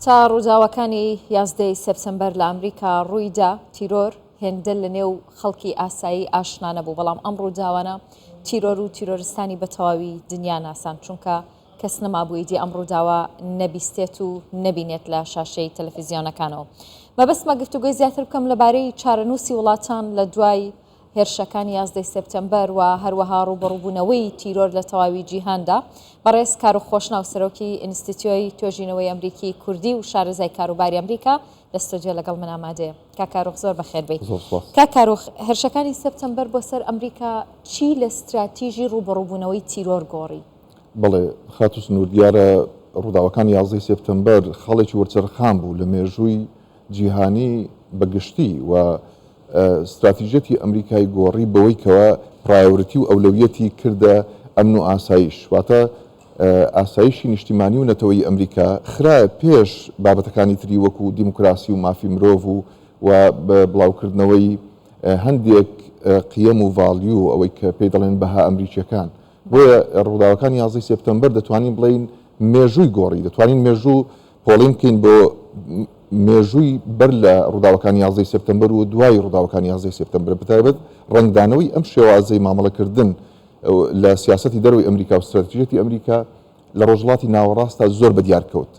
تا ڕووداوەکانی یازدەی سێپتەمبەر لە ئەمریکا ڕوویدا، تیرۆر هێندە لەنێو خەڵکی ئاسایی ئاشنا نەبوو، بەڵام ئەم ڕووداوانە تیرۆر و تیرۆرستانی بە تەواوی دنیا ناساند، چونکە کەس نەمابوو ئیدی ئەم ڕووداوە نەبیستێت و نەبینێت لە شاشەی تەلەفیزیۆنەکانەوە. مەبەستمە گفتوگۆی زیاتر بکەم لەبارەی چارەنووسی وڵاتان لە دوای هێرشەکانی یازدەی سێپتەمبەر و هەروەها ڕووبەڕووبوونەوەی تیرۆر لە تەواوی جیهاندا. بەڕێز کاروخ خۆشناو سەرۆکی ئینستیتیۆی توێژینەوەی ئەمریکی کوردی و شارەزای کاروباری ئەمریکا لە ستۆدیۆ لەگەڵ من ئامادەیە. کاک کاروخ زۆر بەخێر بێی. زۆر سوپاس. کاک کاروخ هێرشەکانی سێپتەمبەر بۆ سەر ئەمریکا چی لە ستراتیژی ڕووبەڕووبوونەوەی تیرۆر گۆڕی؟ بەڵێ خاتوو سنوور، دیارە ڕووداوەکانی یازدەی سێپتەمبەر خاڵێکی وەرچەرخان بوو لە مێژووی جیهانی بە گشتی و ستراتیژیەتی ئەمریکای گۆڕی بەوەی کەوا priority و ئەولەویەتی کردە ئەمن و ئاسایش، واتە ئاسایشی نیشتیمانی و نەتەوەیی ئەمریکا خرایە پێش بابەتەکانی تری وەکو دیموکراسی و مافی مرۆڤ و و بڵاوکردنەوەی هەندێک قیەم و value ئەوەی کە پێی دەڵێن بەها ئەمریکیەکان. بۆیە ڕووداوەکانی یازدەی سێپتەمبەر دەتوانین بڵێین مێژووی گۆڕی، دەتوانین مێژوو پۆڵین بکەین بۆ مێژووی بەر لە ڕووداوەکانی یازدەی سێپتەمبەر و دوای ڕووداوەکانی یازدەی سێپتەمبەر، بەتایبەت ڕەنگدانەوەی ئەم شێوازەی مامەڵەکردن لە سیاسەتی دەرەوەی ئەمریکا و ستراتیژیەتی ئەمریکا لە ڕۆژهەڵاتی ناوەڕاستدا زۆر بەدیار کەوت.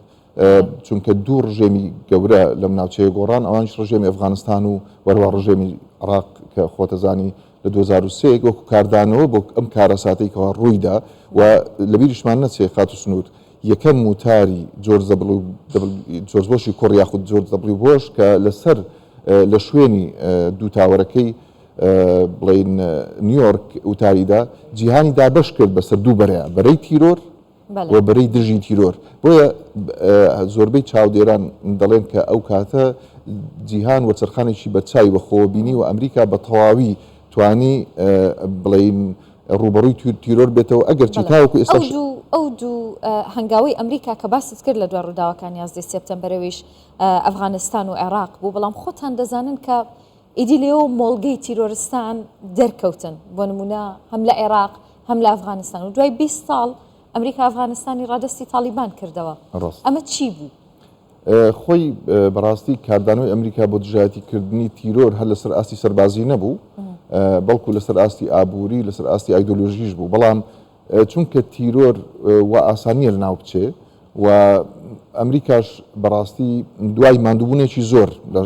چونکە دوو ڕژێمی گەورە لەم ناوچەیە گۆڕان، ئەوانیش ڕژێمی ئەفغانستان و وەروا ڕژێمی عێراق کە خۆتەزانی لە 2003 وەکو کاردانەوە بۆ ئەم کارەساتەی کەوا ڕوویدا و لەبیریشمان نەچێ خاتوو سنوور یەکەم وتاری جۆرج دەبڵیو جۆرج بۆشی کوڕ یاخود جۆرج دەبڵیو بۆش کە لەسەر لە شوێنی دوو تاوەرەکەی بڵین نیویۆرک وتاریدا جیهانی دابەش کرد بەسەر دوو بەرەیە بەرەی تیرۆر و بەرەی دژی تیرۆر بۆیە زۆربەی چاودێران دەڵێن کە ئەو کاتە جیهان وەرچەرخانێکی بەرچاوی بەخۆوە بینی و ئەمریکا بە تەواوی توانی بڵین ڕووبەڕووی تیرۆر بێتەوە ئەگەرچی تاوەکو ئێستاش. ئەو دوو هەنگاوەی ئەمریکا کە باست کرد لە دوای ڕووداوەکانی یازدەی سێپتەمبەرەویش ئەفغانستان و عێراق بوو، بەڵام خۆتان دەزانن کە ئیدی لێوە مۆڵگەی تیرۆرستان دەرکەوتن، بۆ نموونە هەم لە عێراق هەم لە ئەفغانستان و دوای 20 ساڵ ئەمریکا ئەفغانستانی ڕادەستی تاڵیبان کردەوە. ئەمە چی بوو؟ خۆی بەڕاستی کاردانەوەی ئەمریکا بۆ دژایەتی کردنی تیرۆر هەر لەسەر ئاستی سەربازی نەبوو، بەڵکو لەسەر ئاستی ئابووری، لەسەر ئاستی ئایدۆلۆژیش بوو. بەڵام چونکە تیرۆر وا ئاسان نییە لەناو بچێ و ئەمریکاش بەڕاستی دوای ماندووبوونێکی زۆر لە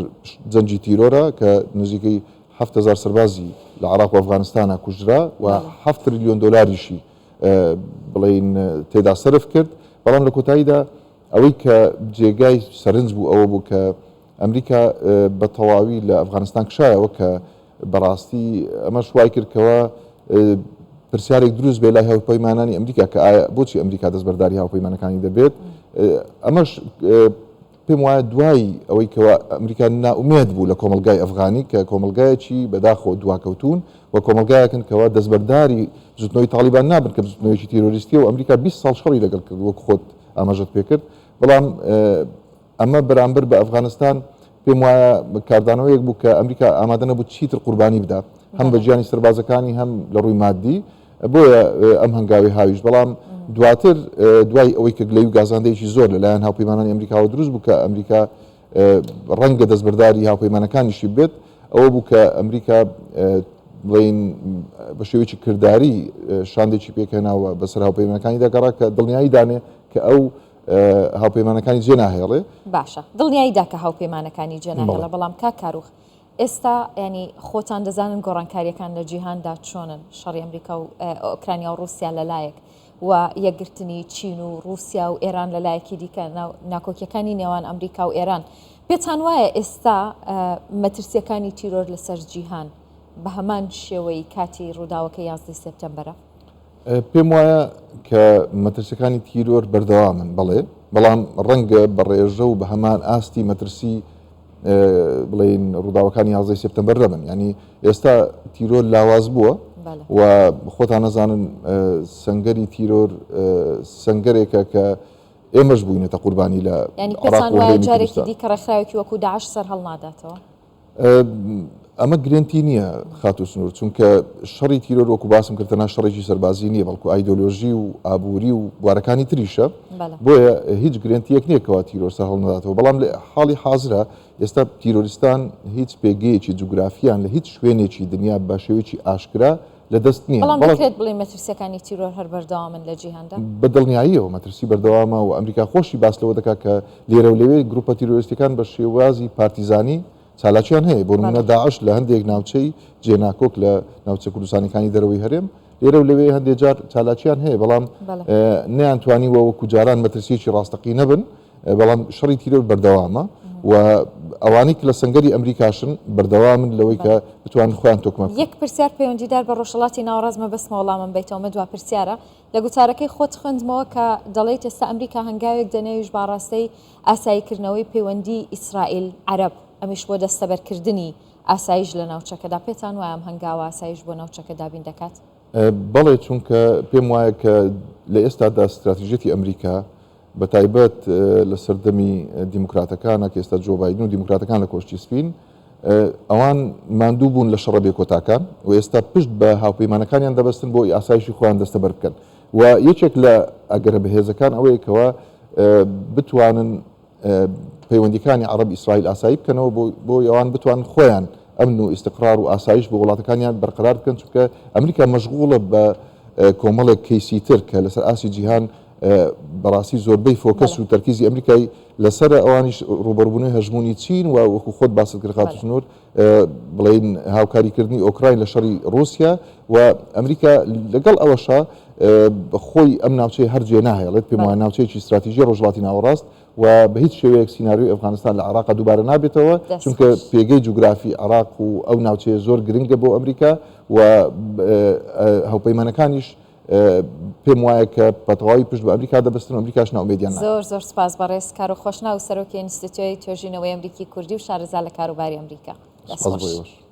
جەنگی تیرۆرە کە نزیکەی 7000 سەربازی لە عراق و ئەفغانستانە کوژرا و 7 تریلیۆن دۆلاریشی بڵین تێدا سەرف کرد، بەڵام لە کۆتاییدا ئەوەی کە جێگای سەرنج بوو ئەوە بوو کە ئەمریکا بە تەواوی لە ئەفغانستان کشایەوە کە بەڕاستی ئەمەش وای کرد کەوا پرسیارێک دروست بێ لای هاوپەیمانانی ئەمریکا کە ئایا بۆچی ئەمریکا دەستبەرداری هاوپەیمانەکانی دەبێت ئەمەش پێم وایە دوای ئەوەی کەوا ئەمریکا نائومێد بوو لە کۆمەڵگای ئەفغانی کە کۆمەڵگایەکی بەداخەوە دواکەوتوون و کۆمەڵگایەکن کەوا دەستبەرداری بزوتنەوەی تاڵیبان نابن کە بزوتنەوەیەکی تیرۆریستیە و ئەمریکا 20 ساڵ شەڕی لەگەڵ کرد وەک خۆت ئاماژەت پێکرد بەڵام ئەمە بەرامبەر بە ئەفغانستان پێم وایە کاردانەوەیەک بوو کە ئەمریکا ئامادە نەبوو چیتر قوربانی بدا هەم بە گیانی سەربازەکانی هەم لە ڕووی مادی بۆیە ئەم هەنگاوی هاویشت بەڵام دواتر دوای ئەوەی کە گلەی و گازاندەیەکی زۆر لەلایەن هاوپەیمانانی ئەمریکاوە دروست بوو کە ئەمریکا ڕەنگە دەستبەرداری هاوپەیمانەکانیشی بێت ئەوە بوو کە ئەمریکا بڵین بە شێوەیەکی کرداری شاندێکی پێکهێناوە بەسەر هاوپەیمانەکانی دەگەڕا کە دڵنیایی دانێ کە ئەو هاوپەیمانەکانی جێ ناهێڵێ. باشە دڵنیایی دا کە هاوپەیمانەکانی جێ ناهێڵێ بەڵام کاک کاروخ ئێستا ینی خۆتان دەزانن گۆڕانکاریەکان لە جیهاندا چۆنن شەڕی ئەمریکا و ئۆکرانیا و ڕوسیا لەلایەک و یەکگرتنی چین و ڕوسیا و ئێران لەلایەکی دیکە ناکۆکیەکانی نێوان ئەمریکا و ئێران پێتان وایە ئێستا مەترسیەکانی تیرۆر لەسەر جیهان بە هەمان شێوەی کاتی ڕووداوەکە یازدەی سێپتەمبەرە؟ پێم وایە کە مەترسیەکانی تیرۆر بەردەوامن بەڵێ، بەڵام ڕەنگە بە ڕێژە و بە هەمان ئاستی مەترسی بڵێین ڕووداوەکانی یازدەی سێپتەمبەر نەبن. یانی ئێستا تیرۆر لاواز بووە و خۆتان نەزانن سەنگەری تیرۆر سەنگەرێکە کە ئێمەش بووینەتە قوربانی لە یانی پێتان وایە جارێکی دیکە ڕێکخراوێکی وەکو داعش سەر هەڵناداتەوە؟ ئەمە گرێنتی نییە خاتوو سنوور، چونکە شەڕی تیرۆر وەکو باسم کرد تەنها شەڕێکی سەربازی نییە، بەڵکو ئایدۆلۆژی و ئابووری و بوارەکانی تریشە، بۆیە هیچ گرێنتییەک نییە کەوا تیرۆر سەرهەڵنەداتەوە، بەڵام لە حاڵی حازرا ئێستا تیرۆریستان هیچ پێگەیەکی جوگرافییان لە هیچ شوێنێکی دنیا بە شێوەیەکی ئاشکرا لە دەست نییە. بەڵام دەکرێت بڵێین مەترسییەکانی تیرۆر هەر بەردەوامن لە جیهاندا؟ بە دڵنیاییەوە مەترسی بەردەوامە و ئەمریکا خۆشی باس لەوە دەکات کە لێرە و لەوێ گروپە تیرۆریستییەکان بە شێوازی پارتیزانی چالاکیان هەیە، بۆ نموونە داعش لە هەندێک ناوچەی جێناکۆک لە ناوچە کوردستانیەکانی دەرەوەی هەرێم لێرە و لەوێ هەندێک جار چالاکیان هەیە، بەڵام نەیانتوانیوە وەکو جاران مەترسیەکی ڕاستەقینە بن، بەڵام شەڕی تیرۆر بەردەوامە و ئەوانەی کە لە سەنگەری ئەمریکاشن بەردەوامن لەوەی کە بتوانن خۆیان تۆکمە بکەن. یەک پرسیار پەیوەندیدار بە ڕۆژهەڵاتی ناوەڕاست مەبەستمە وەڵامم بەیتەوە، ئەمە دوا پرسیارە، لە گوتارەکەی خۆت خوێندمەوە کە دەڵێیت ئێستا ئەمریکا هەنگاوێک دەنێویش بە ئاڕاستەی ئاساییکردنەوەی پەیوەندیی ئیسرائیل، عەرەب، ئەمیش بۆ دەستەبەرکردنی ئاسایش لە ناوچەکەدا، پێتان وایە ئەم هەنگاوە ئاسایش بۆ ناوچەکە دابین دەکات؟ بەڵێ، چونکە پێم وایە کە لە ئێستادا ستراتیژیەتی ئەمریکا بە تایبەت لە سەردەمی دیموکراتەکانە کە ئێستا جۆ بایدن و دیموکراتەکان لە کۆشکی سپین، ئەوان ماندوو بوون لە شەڕە بێکۆتاکان و ئێستا پشت بە هاوپەیمانەکانیان دەبەستن بۆ ئاسایشی خۆیان دەستەبەر بکەن و یەکێک لە ئەگەرە بەهێزەکان ئەوەیە کەوا بتوانن پەیوەندیەکانی عەڕەب ئیسرائیل ئاسایی بکەنەوە بۆ ئەوان بتوانن خۆیان ئەمن و ئیستقرار و ئاسایش بۆ وڵاتەکانیان بەرقەرار بکەن چونکە ئەمریکا مەشغوڵە بە کۆمەڵێک کەیسی تر کە لەسەر ئاستی جیهان بەڕاستی زۆربەی focus و تەرکیزی ئەمریکای لەسەرە ئەوانیش ڕووبەڕووبوونەوەی هەژموونی چین و وەکو خۆت باست کرد خاتوو سنوور بڵێین هاوکاریکردنی ئۆکراین لە شەڕی ڕووسیا و ئەمریکا لەگەڵ ئەوەشا خۆی ئەم ناوچەیە هەر جێ ناهێڵێت پێم وایە ناوچەیەکی ستراتیژی ڕۆژهەڵاتی ناوەڕاست و بە هیچ شێوەیەک سیناریۆی ئەفغانستان لە عێراقا دووبارە نابێتەوە چونکە پێگەی جوگرافی عێراق و ئەو ناوچەیە زۆر گرنگە بۆ ئەمریکا و هاوپەیمانەکانیش پێم وایە کە بە تەواوی پشت بە ئەمریکا دەبەستن و ئەمریکاش نائومێدیان ناکات. زۆر زۆر سپاس بەڕێز کارۆ خۆشناو سەرۆکی ئینستیتیۆی توێژینەوەی ئەمریکی کوردی و شارەزا لە کاروباری ئەمریکا. دەست سپاس بۆ خۆش. ئێوەش.